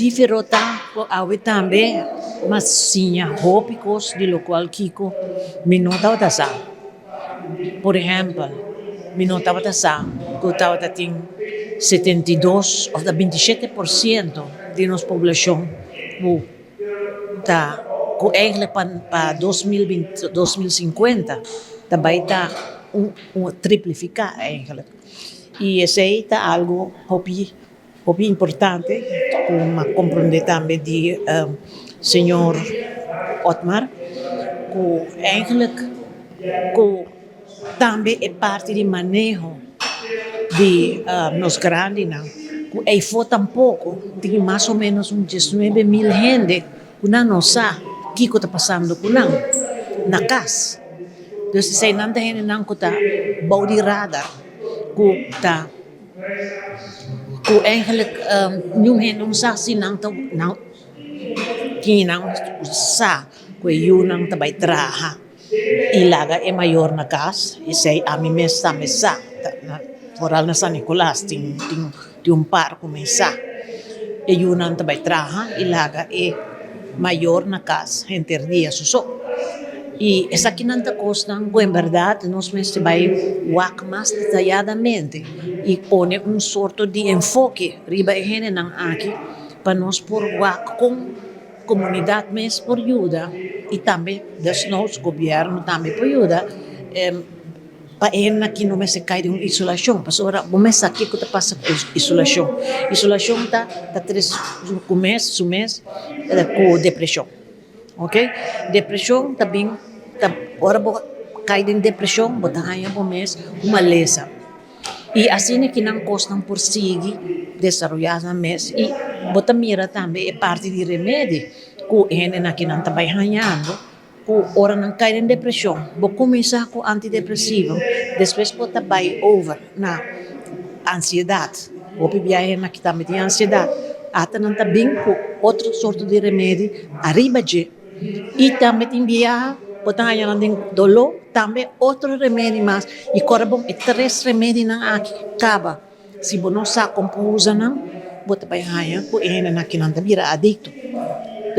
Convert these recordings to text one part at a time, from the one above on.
Fruktífero ta ku awe tambe m'a siña hopi kos di lokual kiko mi no tabata sa. Por ehèmpel, mi no tabata sa ku tabata tin 72 òf ta 27% di nos poblashon ku ta ku eigenlijk pa 2020, 2050 ta bai ta un triplifiká eigenlijk. I esei ta algu hopi hopi importante ku m'a komprondé tambe di señor Otmar ku eigenlijk ku tambe e parti di maneho di nos grandinan ku eyfo tampoko tin mas o menos un 19.000 hende ku nan no sa kiko ta pasando ku nan na kas. Dus eseinan ta hendenan ku ta bou di radar ku ta ku eigenlijk niun hende no sa si nan ta nan tin nan sa ku e yunan ta bai traha i laga e mayor na kas. Esei ami mes tambe sa, foral na San Nicolas tin tin un par ku mi sa e yunan ta bai traha i laga e mayor na kas henter dia su so. I esakinan ta kosnan ku en bèrdat nos mester bai wak mas detayadamente i pone un sorto di enfoke riba e hendenan aki pa nos por wak kon komunidat mes por yuda i tambe desnoods gobièrnu tambe por yuda pa e hendenan aki no mester kai den un isolashon, pasobra bo mes sa kiko ta pasa ku isolashon. Isolashon ta ta trese ku mes su mes ku depreshon, ok. Depreshon ta bin ta ora bo kai den depreshon bo ta haña bo mes un malesa i asina kinan kosnan por sigui desaroyá nan mes i bo ta mira tambe e parti di remedi ku e hendenan akinan ta bai hañando. Ku ora nan kai den depreshon, bo kuminsá ku antidepresivo, despues bo ta bai over na ansiedat. Hopi biahe nan ki tambe tin ansiedat, ata nan ta bin ku otro sorto di remedi ariba dje. I tambe tin biaha bo ta haña nan den doló, tambe otro remedi mas. I kòrda bon e tres remedinan aki kaba. Si bo no sa kon por usa nan, bo ta bai haña ku e hendenan aki nan ta bira adikto.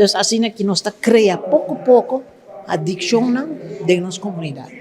Dus asina ki nos ta krea poko poko adikshonnan den nos komunidat.